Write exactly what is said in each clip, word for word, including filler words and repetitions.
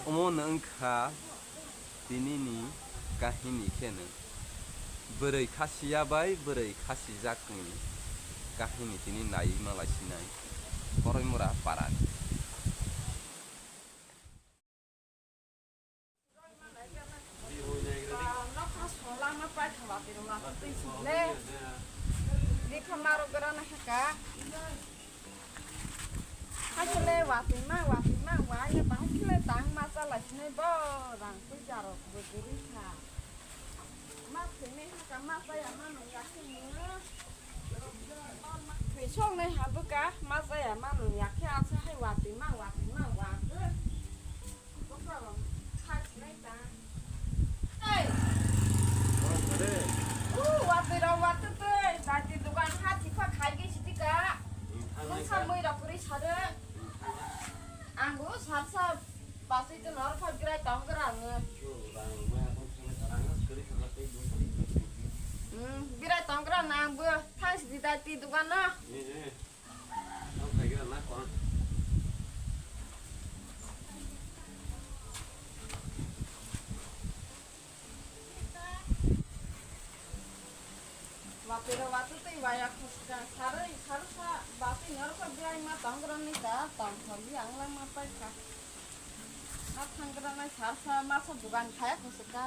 Omo no wngkha tinini kahini khe no. Bwrwi khasiya bai bwrwi khasijakni kahini tini naiwi malaisinai Koroimura parani. Nokha solama paitha watwi rwma twi sile. Bikha maro gra na haka. Hakile watwi ma watwi ma wa ya bahai kile tang ma chala sinai bo rang twi jaro bo guri kha. Ma thwinai haka ma chaya ma nung ya khe nung. Thwi songnai ha bwkha ma chaya ma nung ya khe asa hai watwi ma watwi ma wa khe. Bwkha rok khai sinai ta. Hey! Watwi rok watwi twi, jati dukan ha thikha khai ge siti ka. Nung sa mui rok kwrwi sado. Ang bo sar sa basui to nor kha birai tong gra ang. Hmm, birai tong gra na ang bo thang sidi jati dukan no. Watwi rok watwi twi waya khuska sarwi sarwkha batwi norokha birai ma tong rwni ta tong tholi ang langma paikha. Ma thang rwnai sarsa masa dugan khaya khuska.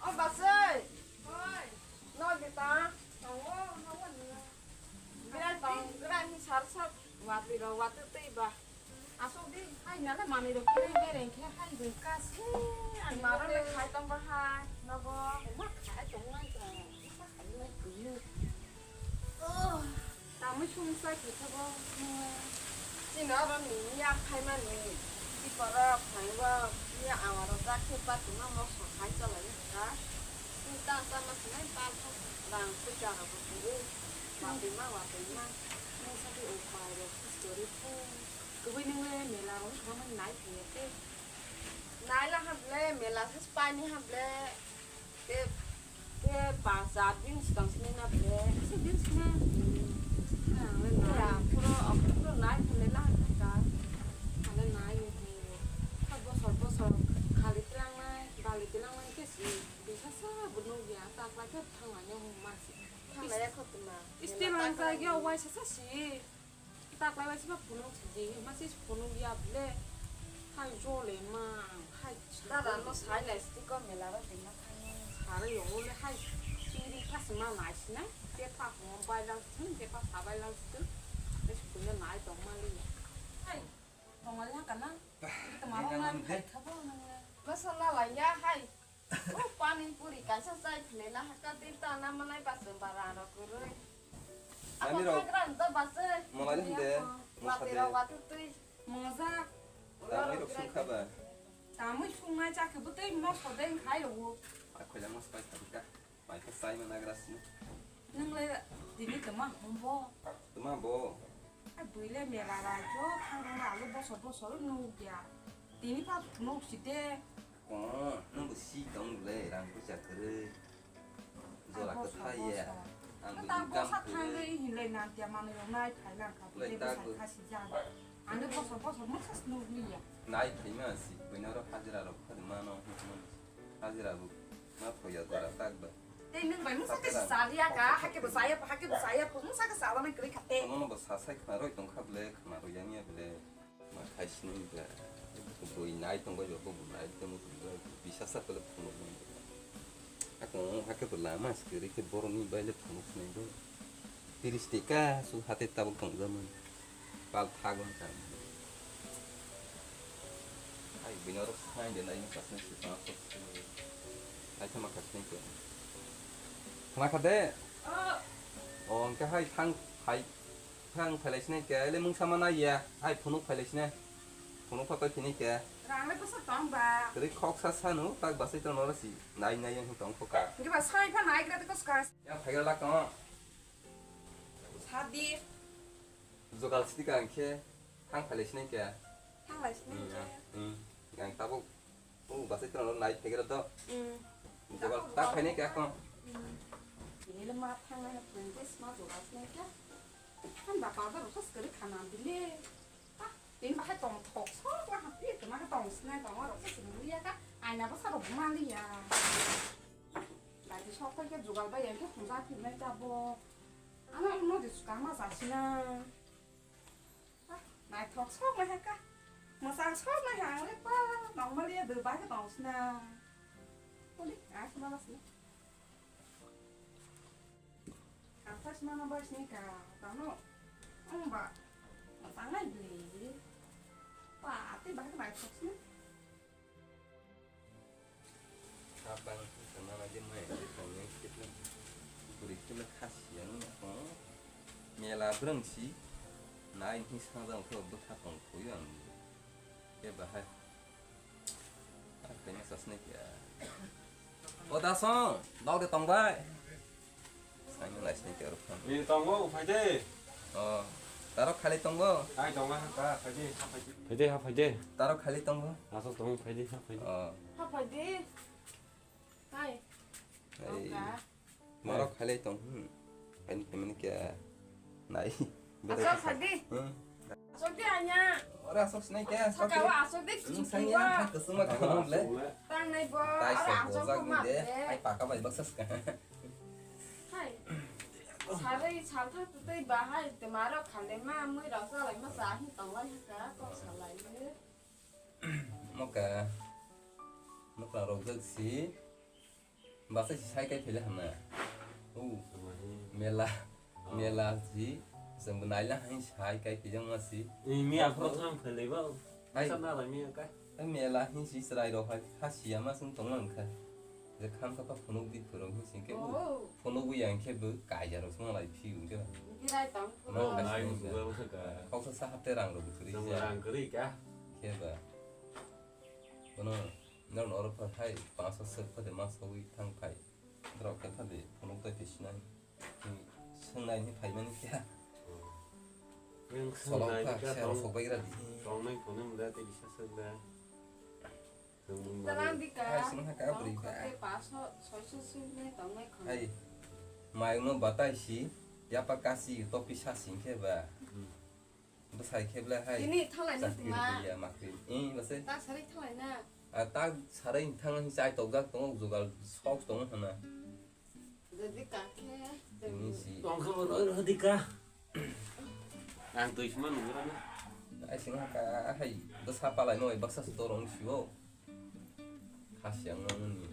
O basai. Hoi. No gita. Tongo, no wani. Birai tong, birai ni sar sar. Watwi ro, watwi twi ba. Asok di, hai nale mani ro kiri bereng khe hai ro kasi. Ang maro le khai tong ba hai. Nogo. Ma khai tong nai tong. Ma khai nai kuyu. Oh. Tamwi sumsai khe thabo nungwi. Chini oro ni yak phaimani bikorok phaio ya awarok jak khe patuma mokso hai chalai kha. Chini ta chama sinai pal thok rang puisa rok bo kwrwi. Watwi ma watwi ma. Nung sakhe upai rok history phu. Kwbui nungwi mela rok thangmani nai phaiya khe. Nai la hable mela se paini hable. Te, te ba char din swkang sini na ble. Aswk din sini? Hmm. Ang le nai. Ya, phuro, aphuru phuro nai phunai la hwn kha. Ang le nai ni khe. Kha bosor bosor khali tlangnai, bali tlangnai khe si. Bisa sa bo nukya, ta klai khe thanglai no hwn ma si. Thanglai ya kho tuma. Steel ang jagya waisa sa si. Taklai bai siba phunuk sidi, ma sis phunuk ya ble. Hai jole ma, hai. Dada no sai lai sidi ko mela ro dinna thani. Sare yo le hai. Siri khas ma nai sinai. Te pa mo bai lang sin, te pa sa bai lang sin. Te si punya nai tong ma le ya. Hai. Tong ma le ha kana. Te ma ro ngan khai khabo nang le. Masala la ya hai. O pani puri kaisa chai khwlai na hakha tei ta na manai ba chwng ba rang rok kwrwi. Abo Mami rok hagra ni to ba chwng. Malai ni de, Wati mosa de. Rok wati twi. Mosa. Tamwi rok sung kha ba. Tamwi sungnai chakhe bwtwi moso de khai rwo. A khoila moso pai kha bwkha. Pai kha chai ma nagra sini. Nwng le tini tma hum bo. Tma bo. A bwile mera rai jo thang rang alu bosor bosor nuk ya. Tini pa nuk si de. Oh, nwng bo si tong le rang puisa kwrwi. Jora kwthai ya. Ang bo income kwrwi. Ang bo sa thangwi hinlai nang tia manwi rok nai phai lang kha. Lai ta bo. Khasi jang. Ang bo bosor bosor masa snug li ya. Nai phai ma si, bwino rok hajira rok phai mano. Hajira bo ma thoya jora tak ba. Tei nwng bai masa ke saliya ka, hake bo saya, hake bo saya, masa ke sala nang kwrwi kha te. Nono bo sa sai khna roi tong kha ble, khna roi yang ya ble. Ma khai sinai ba, bui nai tong bai ba, bo nai tong bai ba, bisa sa pele phunuk nai ba. Ako hake to lama skiri ke borok ni bai le phunuk nai ba. Tiris teka su hate tabuk tong jaman. Pal thagon kan. Ai bini oro sai de nai ka sinai si pa ko. Ai thama ka sinai ke. Thama ka de. O, hwnkhe hai thang hai. Thang phailai sinai khe, le mungsa ma nai ya, hai phunuk phailai sinai. Phunuk pha pai phini khe. Rang le bwswk tong ba? Kwrwi khok sa sanu, tak basai tong noro si nai nai yang tong kho ka. Hwnkhe ba sai pha nai gra de kos ka. Ya phaigra lak tong. Sa di. Jogal sidi ka hwnkhe, thang phailai sinai khe. Thang lai sinai khe. Hmm, hmm. Yang tabuk. O, basai tong nai phaigra do. Hmm. Jogal tak khainai khe akon. Ele ma thangnai na twenty ma jogal sinai khe. Hamba pada rok sas kari khana bile. Ah, tin bahai tong thok sok ma hapi tong ma tong sinai tong rok sas sinai ya ka. Aina basa rok ma liya. Lagi sok khe jogal ba yang khe khumja phirnai ta bo. Ano no de sukama jasina. Ah, naithok sok nai ha ka. Mwsang sok nai ha ang le pa. Nong mali ya de ba khe tong sina. Uli, ah, sima ba sina. Ang pa sima no ba sini ka. Tano. Ang ba. Tangai beli. Pa, ati ba khe naithok sina. Habang khe tongna nai de mai de tongna khe tong. Bwrwi khe le khasi yang na tong. Mela brwng si nai ni sangjak khe bwkha tong thoi ang. Khe bahai. Ar khe ma sasne kya. O da song, dog de tong bai. Saino naisini tei oro phano. Ni tongo, phai de. O, taro khali tongo? Ai, tongo, ha, ka, phai de, ha, phai de. Phai de, ha, phai de. Taro khali tongo? Asok tongo, phai de, ha, phai de. O. Ha, phai de. Hai. Hai. Oka. Maro khali tong, hmm. Ani pemani kya? Nai. Asok phai de. Hmm. Asok de anya. Ora asok sinai kya? Saka wa asok de. Hmm, sanya, ha, kusuma kamu le. Tang nai bo. Tai aro sok asok bojak ma ni de. Hai paka bai baksa ska. Hai. Sarai salthar tutui bahai te maro khale ma mui rok salai ma sa hin tonglai ka kok salai le. Moka. Moka rok jak si. Basa si sai kai phele hama. U. Mela. Mela si. Sengbo naila hai sai kai phele ma si. Ni mi aphro thang phele ba. Hai. Sa na la mi ka. Mela hin si chwrai rok hai kha siya ma sung tong lang kha. Je kham sa pa phunuk di phurung hin sing khe bu. Oh. Phunuk bu yang khe bu kaija rok sung lai phi un khe. Girai tang. Ma Oh, khai nai sung bu kha. Ga kha. Khok sa sa hapte rang rok bu thuri Jong ja. Rang kwrwi ka. Khe ba. Bono nang oro pha thai panch sat sat pha de ma sogwi thang phai. Drok khe pha de phunuk tai phi sinai. Swngnai ni phaimani khe. Yang Solok swngnai kha, kha se tong, rosok bai gra di. Tongnai phone mda tei kisa swngnai. Swngmung Talang mani. Di ka. Hai, swng ha ka bwrwi ka. Tongkha tei paso, soiso swngnai tongnai kha. Hai, mayung no batai si, yapa kasi topi sa sing khe ba. Hmm. Bwsai khe bla hai. Tini thanglai ni Chakri tuma. Biya makri. Eh, bwsai. Ta sari thanglai na. A ta sari thang chai tok jak tongo jugal sok tongo hana. Jadi kakhe, Ini si. Tongkha bo roi roi di ka. Ang tui sima nunggu na. Ai sing ka hai bwsa palai no baksa store ong sio. Khasiang no ni.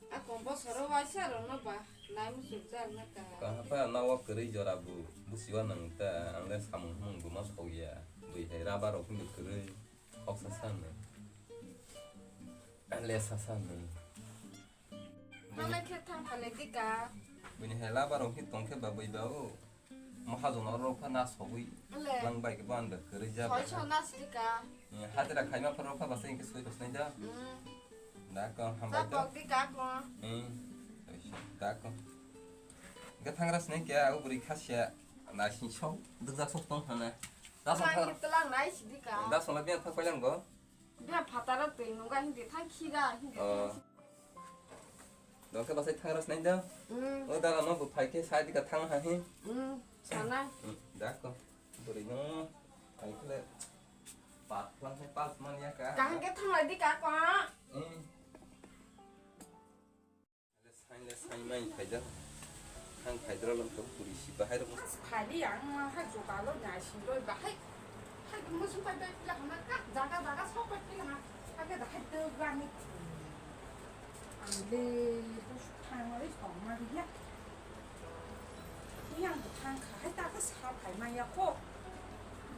A kombo soro waisa ro no ba. Nai mu sujak na ka. Ka pa na wa kwrwi jora bu. Bu siwa nang ta ang le samung mung bu ma sok ya. Bui hai raba rok ni kwrwi. Kok sa sa ni. Le sa sa ni. Thanglai khe thang phalai di ka. Bini hai laba rok hi tong khe ba bui ba o. Mahajon oro rok pha na sogwi. Le. Lang bai khe bo ang da kwrwi ja Soi ba. So na sidi ka. Eh, hajira khaima phar rok pha ba se inke soi rok snai da. Mm. Da ko hambai Sa to. Pok di ka ko. Eh. Da ko. Ga thangra snai kya o buri khasia. Na sin so dukjak sok tong hana. Da so Tlang thar. Ki tlang nai sidi ka. Da so la biya thak pailang go. Bia phataro twi nungga hindi thang khiga hindi Oh. Thang. Dongkhe basai thangra snai da. Mm. O dala no bu phai khe sai dika thang ha hi. Mm. Sana. Mm. Da ko. Buri no. Phai khle. Pat lang hai pas man ya ka. Kahang ke thang lai dika ko. Mm. Sain le sain mai phaida. Ang phaidra lam to puri si bahai rok. Khali ang ma ha jogalo nai sing roi bahai. Hai mo sung pai pai pila hama ka jaga jaga sok pai pila ha. Age da hai de gani. Ang le bu su thang ma le song ma ri ya. Ni ang bu thang kha hai ta ka sa phai ma ya ko.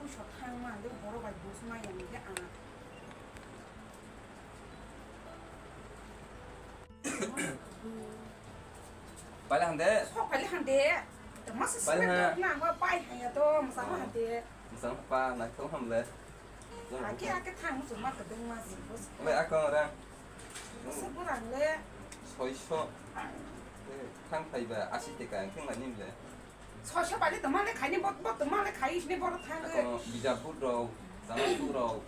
Bu su thang ma le boro bai bu su ma ya ni ya ang. Paila hande. Sok paila hande. Masa Paila sila ha. Na ma pai haya to masa Oh. Hande. Masa pa na ko hamle. Ake ake thang musu ma kedeng ma si bos. Le ako orang. Sebulan le. Soiso. Eh, thang phaiba asi teka ang thang lanim le. Soiso bali toma le khaini bot bot toma le khai isni boro thang. Ako bijapur rok, jamapur rok.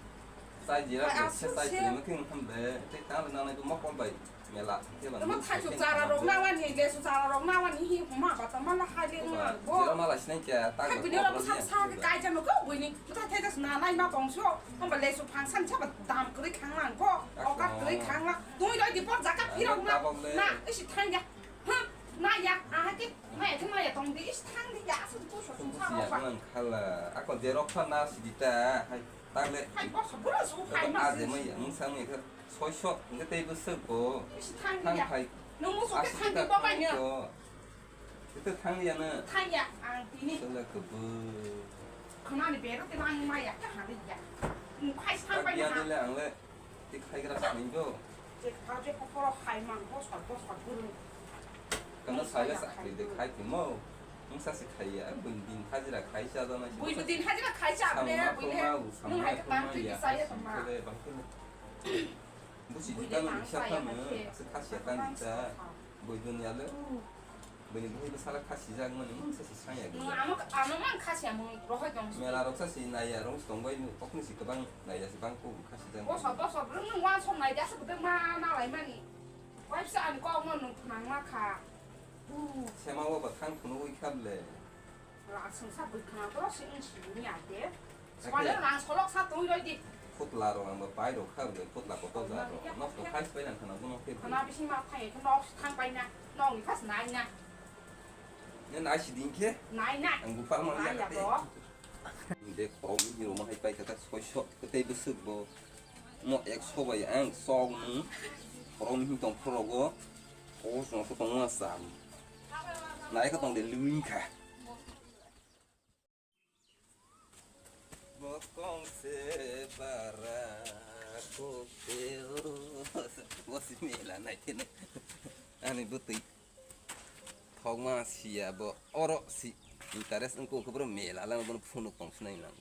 Chai jira Hai, bo se aswk chai se. Tini mukhe wngkha de, tei tang nang nai bo mokol bai mela thangkhe ba. Tamo mung thaichuk thangkhe chara rok nang nangmani, lesu chara rok nangmani hi huma ba tamo la hai le Huma, wng bo. Jera mala sinai kya, tak Hai ba bini kok oro rok bwsa ya, bwsa ya. Kaijano ko bini. Bwsa thai das na nai ma tong so. Hamba lesu phang san sa ba dam kwrwi khang lang ko. Ak Okat kwrwi no. Khang lang. Tui loi di por jaka Ang phirok na. Tabok le. Na isi thang ya. Huh? Na ya. Aha ke. Ma ya thang ma ya tong di isi thang di ya. Aswk tu so Kung sung sa siya rok ba. Nang khala. Ako jerok pha na sidita. Hai. Tagle. Hai, bosa, bosa, hai, Abo ma aje se. Mai ang sang mai kha soisok, hingke tei bwswk bo. Isi thang Thang ya. Phai. Nung musu ke Aswk thang ta di babai thang ya. To. Ito thang ya na. Thang ya, ang tini. Sala kebo. Khana ni bero te nang ma ya, ka ha ya. Nung khai sang Thang bai ya na. Dile ang le. Ti khai gra sani do. Je kha je kokoro hai mang, bosa, bosa, guru. Kana saya sakri de khai timo. Mungsa se khaiya, buini din hajira khai cha jana se. Buini din hajira khai cha Samung ble, ma buini. Khoma, samung Nung ma hai khoma tang twi ya, saya aswk tama. Khe bang khe. Busi Buini jita no tang bisa saya khama, khe. Aswk khasia tang jita. Bui dunia le. Buini buhi bwsala khasi jak mani mungsa se sanya Nung gaya. Ano, ano mang khasia mung rohoi tong. Mela rok sa si naya rong tong bai nu kokni si kwbang naya si bang ko khasi jak. Boso, boso, rung nung wan song nai jasa kwbang ma nalai mani. Waisa ani kok no nung nang ma kha. Sema o ba thang phunugwi kha ble. Rang sungsa bwkhana to se wng sini ya de. Ake. Swale rang solok sa twi roi di. Phutla rok ang ba pai rok kha ble, phutla kotor ja rok. Nok to khai pai nang khana bono khe. Khana bisi ma phai khe nok thang pai na. Nok ni khas nai na. Ne nai si din khe? Nai na. Ang bupal ma ya kate. De khorok ni roma hai pai kha ta soisok tei bwswk bo. Mo ek sobai ang sok ni. Khorok ni tong phorogo. O song so tong ma sam. Nai ka tong de luin kha. Bokong se bara kok teo. Bo si mela nai tene. Ani butui. Thokma siya bo oro si interest wngkha wngkha bro mela lang bono phunuk tong sinai lang.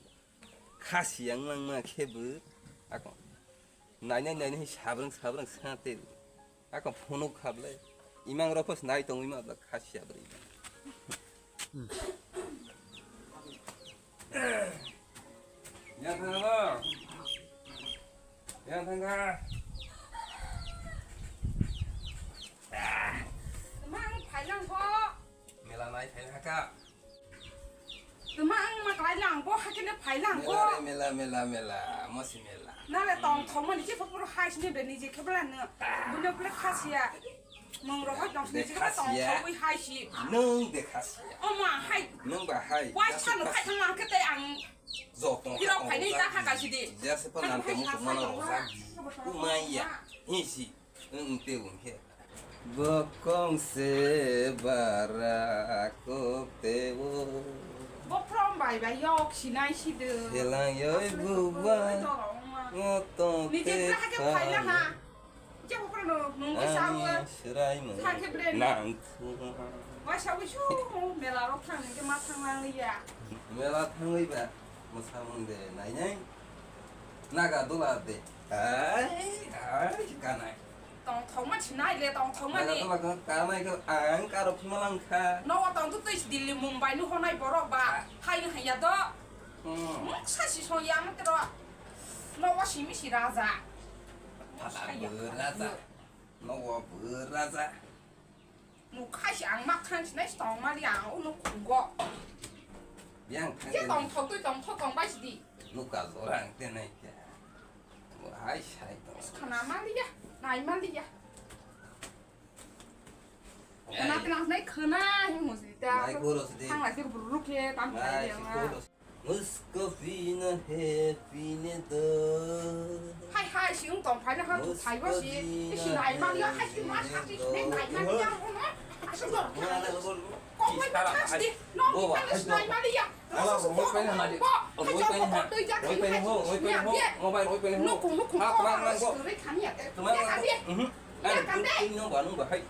Kha siyang lang ma khe bo. Ako. Nainai nainai sabrang sabrang sa te. Ako phunuk khablai. Imang rok phos nai tongwi ma bla kha siya bri. Yang thang lo. Yang thang kha. Mang phai lang kho. Mela nai phai lang kha. Tuma ang ma klai lang bo, hakhe ne phai lang bo. Mela re, mela, mela, mela, masi mela. Na le tong thong mani je phopor hai sini be ni je khebla no. Buno ple khasia. Mong ro hoi tong sini je khebla tong thong wi hai si. Nung de khasia. O ma hai. Nung ba hai. Wai sa no khai thang lang kete ang. Jok tong. Hiro khai nei ta kha ka sidi. Jase pa nan te mu mana ro sa. Ku mai ya. Hi si. Wng tei wng khe. Bokong se bara kok teo. Bo from bai bai yok sinai si de. Selang yoi buba. Ngo tong te phaila ha. Je bo pro no mung sa wo. Serai mo. Sa khe bre. Nang thu. Wa sa wi su mela rok thang ni ma thang lang ya. Mela thang wi ba. Mo sa mung de nai nai. Naga dula de. Ai ai kanai. Tong thokma sinai le tong thokma ni. Naga dula kanai ko ang karo phima lang kha. No tong tu tui Delhi Mumbai nu honai borok ba. Hai ni haya do. Hmm. Mung sa si song ya ma tero. No wa simi si raja. Phata bo raja. No wa bo raja. Nukha si ang mak thang sinai si tong mali ang o nuk khungo. Yang thang. Ye tong thok tui tong thok tong bai si di. Nuka jorang tenai kya. Hai sai tong. Khana mali ya, nai mali ya. Khana tenang nai khana hi mo si ta. Nai goro si di. Thang lai si buru ke tam nai ya. Musko pina he pine do. Hai hai si ung tong phai na ha tu thai bo si. Isi nai ma ya hai si ma sa si ne nai ma ya mo na. Asu do. Ko mo ta si. No mo ta si nai ma ya. Ala mo pai na di. Mo pai na. Mo pai na ho, mo pai na ho. Mobile mo pai na ho. No ko no ko. Ha, teman lang ko. Teman lang ko. Mhm. Ani tu no ba no ba hai.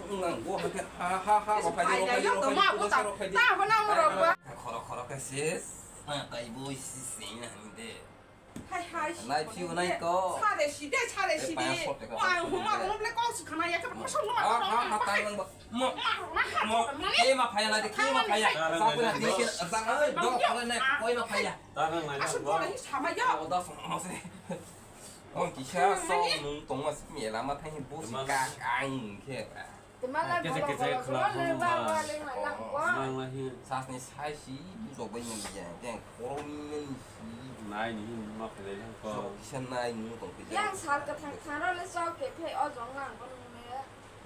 Nang bo ha ha ha ha. Isi phai ya, yo to ma bo ta. Ta bo na mo ro ba. Khoro khoro khe ses. Ma tai bo isi sing na ni de. Hai hai. Nai phiu nai ko. Sare si de, sare si de. Wa huma hum le ko su khana ya ka ko so no. Ha ha ha tai lang ba. Mo. Mo. E ma phaya na de, ke ma phaya. Sa ko na de ke sa ai do ko na ko ma phaya. Asu ko ni sama ya. O da so mo se. Tong kisa sok nung tongma simi lama thangni bosi kak ang khe ba. Tuma la kisa kisa khwla ba ba le ma lang ko. Mang la hi. Sasni sai si bujok bai nang ya. Yang khoroknwi nang si. Nai ni hin ma khe le lang ko. Sok kisa nai nung tong kisa. Yang sal ka thang thang ro le sok khe phe o jong lang ko nung le.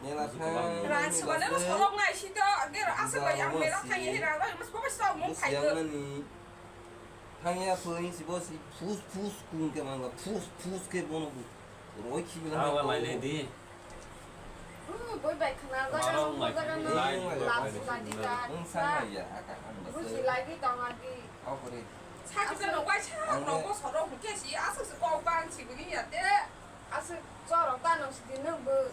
Mela thang. Rang sibane no sorok nai si to, ger aswk bai ang mela thang ye rang bai mas bobo sok mung khai ko. Thangya pui si bo si phus phus kung ke mangla phus phus ke bono bu roi khi bila. Awa mai le di. Boi bai khna jaga no jaga no. Lai lai lai. Ung sang lai ya aka ang bas. Busi lagi tong agi. Au kore. Sa kita no bai sa no ko sorok ke si aswk se ko bang si bini ya te. Aswk chorok ta nung sidi nung bo.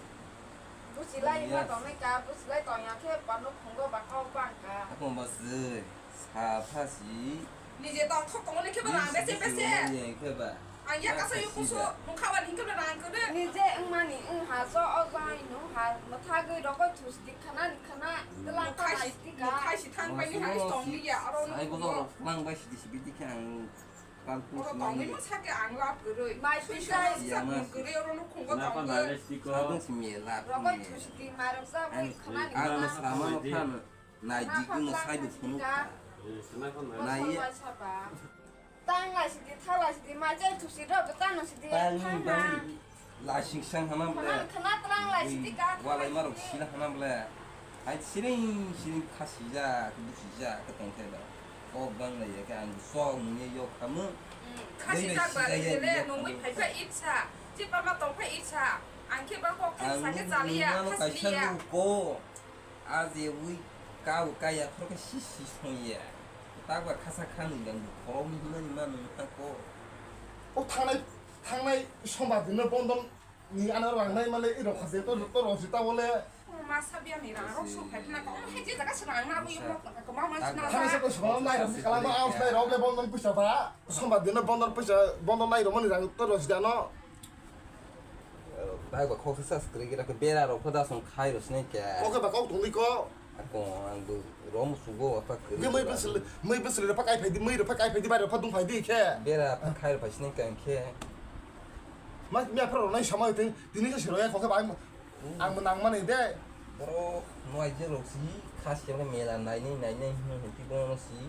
Busi lai ma tong nai ka, busi lai tong ya khe pano phungo ba kau bang ka. Ako ba se sa pha si. Nije tong thok tong le khe ba lang bese bese. Ni khe ba. Ang ya kasa yu kuso mung khawa ni khe ba lang ko de. Nije wng mani wng ha so o jai no ha ma tha gwi rokoi thus di khana ni khana. Tlang ka nai di ka. Khai si thang bai ni ha tong ni ya aro. Sai bo mang bai si di si bi di khe ang. Oro tongwi ma sakhe ang lab kwrwi. Mai twi sai. Sak kwrwi oro no khungo tongwi. Sabung si me lab. Rogo thusi di marok sa mai khana ni. Ang no sama no khan. Nai di ku no sai du phunu. Nai ye. Tang lai si di, tha lai si di, mai jai thusi ro, tang no si di. Tang bang. Lasing sang hama bole. Khana, khana tlang lai sidi ka. Walai marok sila hama bole. Hai siring siring khasijak, busijak, tong khe ba. Kok bang lai ya khe ang sok mung ye yok khamu. Khasijak ba le nungwi phai pha itsa. Chipa ma tong pha itsa. Ang khe ba kok thang sa khe chaliya, khasiliya. Ko. A je wi ka u ka ya phoro khe si si song ya. Tak ba khasa kha nung yang khorok ni hwnani ma nung ha ko. O thangnai, thangnai sombar din no bondon ni ano rang nai male i rok kha je to, to rok jita bole. Ma sabiya ni rang rok su phai na ko. Hai je jaga se rang na wi mo ko ma ma na. Thang se ko so nai rok kala ba aus nai rok le bondon puisa ba. Sombar din no bondon puisa, bondon nai rok mani rang to rok jita no. Bai ba khoksa sa skri gira khe bera rok phoda song khai rw sinai khe. Oke ba kok tongdi ko. Ako ang bo rom sugo apa kri. Ge mui bwswli, mui bwswli rw pha kai phai di, mui rw pha kai phai di, bai rw pha dung phai di khe. Bera pha khai rw phai sinai khe ang khe. Ma mi aphra rw nai sama tini, tini khe siro ya khokhe bai. Ang bo nang mani de. Boro nuai je rok si khas khe mela nai nai nai nai hwn hwn ti bono si.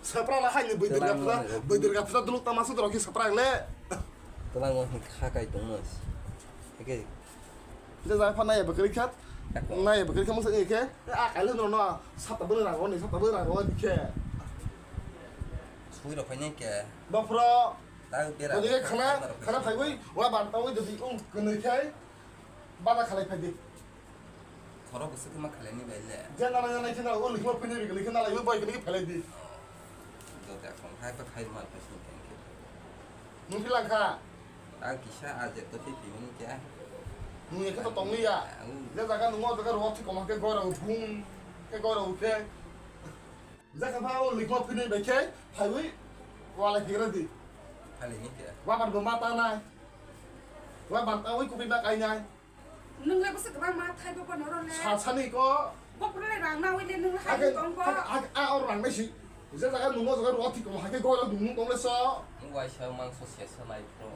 Sapra la hai ni bwidrga phusa, bwidrga phusa duluk tama sudro ki sapra le. Twlang wng kha kai tongma. Eke. Je ja pha nai bwkri khat. Nai bwkri khat masa eke. A kai le no no. Sata bwrwi rang ni, sata bwrwi rang ni khe. Sui rok phai nai khe. Bafro. Tang bera. Bodi khana, khana phai wi, wa ban ta wi dodi ung kwnwi khai. Bada khalai phai di. Khorok bwswk ma khalai ni bai le. Je nana nana khe na o likma phini ri likma nalai bai kini phalai di. Jote akhong hai pa khai mal phai sini khe. Nung philang kha. Ang kisa a je to phi phi mani kya. Nung ekhe to tongli ya. Je jaga nung o jaga ro thik koma khe gora bung khe gora khe. Jakha pha o likma phini bai khe phaiwi walai phegra di. Phali ni khe. Wabar bo ma ta nai. Wabar ta wi kupi ma kai nai. Nung le bwswk kwbang ma thai bo bono ro le. Sa sani ko. Bo pura le rang na wi le nung le hai tong ko. A or rang nai si. Je jaga nung o jaga ro thik koma hai khe gora nung tong le so. Nung waisa mangso sesa nai pro.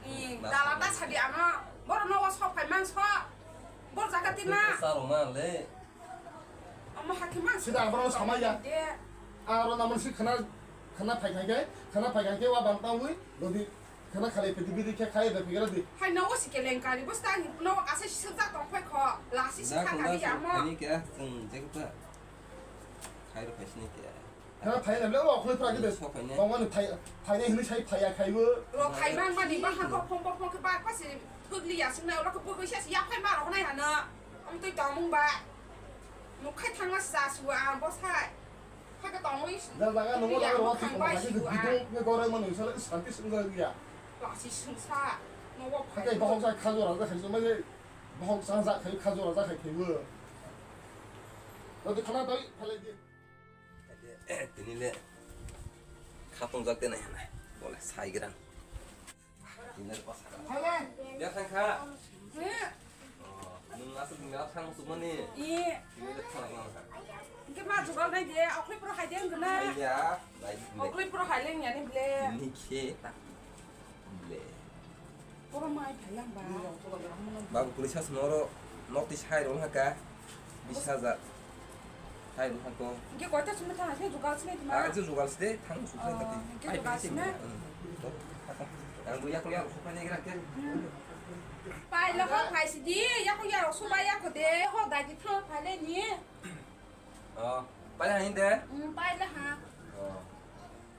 Ni dala ta sadi ano. Boro no wa sok phai mangso. Bor jaga ti ma. Sa ro ma le. Omo hakhe mang sida abro samaya. Aro namon si khana, khana phai khai khai, khana phai khai khe wa bantang wi, lodi khana khali pidi pidi khe khai da pigra di. Hai no si keleng kari bos tang no asa si sejak tong phai kho, lasi si kha kari amo. Ani kya tung jekta. Khai ro phai sini kya. Khana phai na le o khoi pra kide. Bangwani phai, phai ne hini sai phai ya khai bo. Ro khai mang mani ba ha ko phong phong phong khe ba pa si thugli ya sing na ro ko bo ko sia ya phai ma ro nai hana. Am tui tong mung ba. Nuk khai thangma sa su ang bo sai. Phaka tongwi. Da jaga nungo jaga rwa thik koma khai di bidung ne gorai manu sala santi sungja ya. Lasi sungsa. Nogo khai. Khai bahok sa khajo raja khai sumai. Bahok sa sa khai khajo raja khai khai bo. Roti khana doi phalai di. Tini le khatung jak tenai hana. Bole sai gran. Dinner pas. Halo. Ya thang kha. He. Oh, nung asal dinner thang sumani. Ye. Dinner thang lang kha. Ke ma jugal nai de, okli pro hai de ngna. Ai ya, lai. Okli pro hai leng ya ni ble. Ni khe ta. Ble. Oro mai phailang ba. Babu police has noro nok ti sai rol haka. Bis hajar. Hai, ruhako. Hingke koita sumui thang, hai, jugal sini tuma. Ah, itu jugal sini, thang sumui tadi. Hingke jugal sini. Ang buya kuya sumui ni gerak ke. Pai lo ho, pai sidi, ya kuya sumui ya ko de, ho, dagi thang, pai le ni. Oh, pai le ha, inde? Hmm, pai le ha. Oh.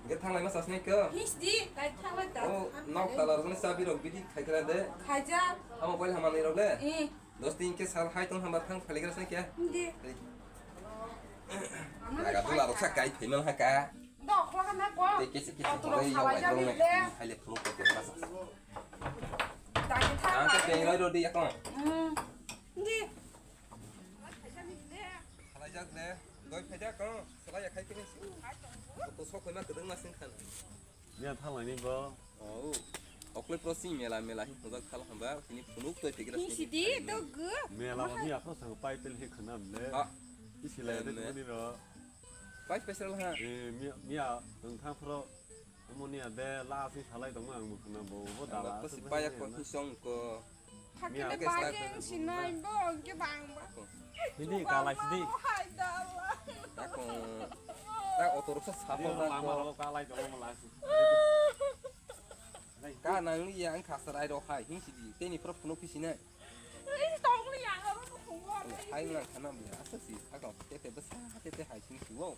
Hingke thang lai ma sas ni ko? His di, dagi thang lai ta. Oh, nok talar ni sabi rok bidi khai kra de. Khaja. Amo pai le ha mani rok le. Eh. Dos din ke sal hai tong hamba thang phali gra sini ke? Hindi. Laga dula rok sa kai phaimang ha ka. Dok khla na ko. Te kesi kesi ko ya wai rong ne. Hai le phuluk ko te masa. Dagi thang. Ang ke peng lai rodi ya ko. Hmm. Hindi. Salai jak ne. Doi phai jak ko. Salai ya khai kini. To sok ma kedeng ma sing khan. Miya thalai ni bo. Oh. Okloi pro sing mela mela hi hojak thal hamba. Tini phunuk toi tigra. Hi sidi to gu. Mela bo miya pro sang pai pel hi khana mle. Ha. Isi lai de ni ro. Pai special ha. Eh, miya miya tong thang pro. Amoni ade la sing salai tong ang khana bo. Bo da la. Ko si pai ko hi song ko. Hakene bageng sinai bo hingke bang ba. Hindi kalai sidi. Hai dala. Ako. Ta oto roksa sapo ta lama ko. Lama kalai jong malai. Ka nang ni yang khasar ai ro hai hing sidi. Teni pro phunuk phi sinai. Ini tong ni yang aro ko phunuk. Hai nang khana bia asa si. Ako tete besa tete hai sing si wo.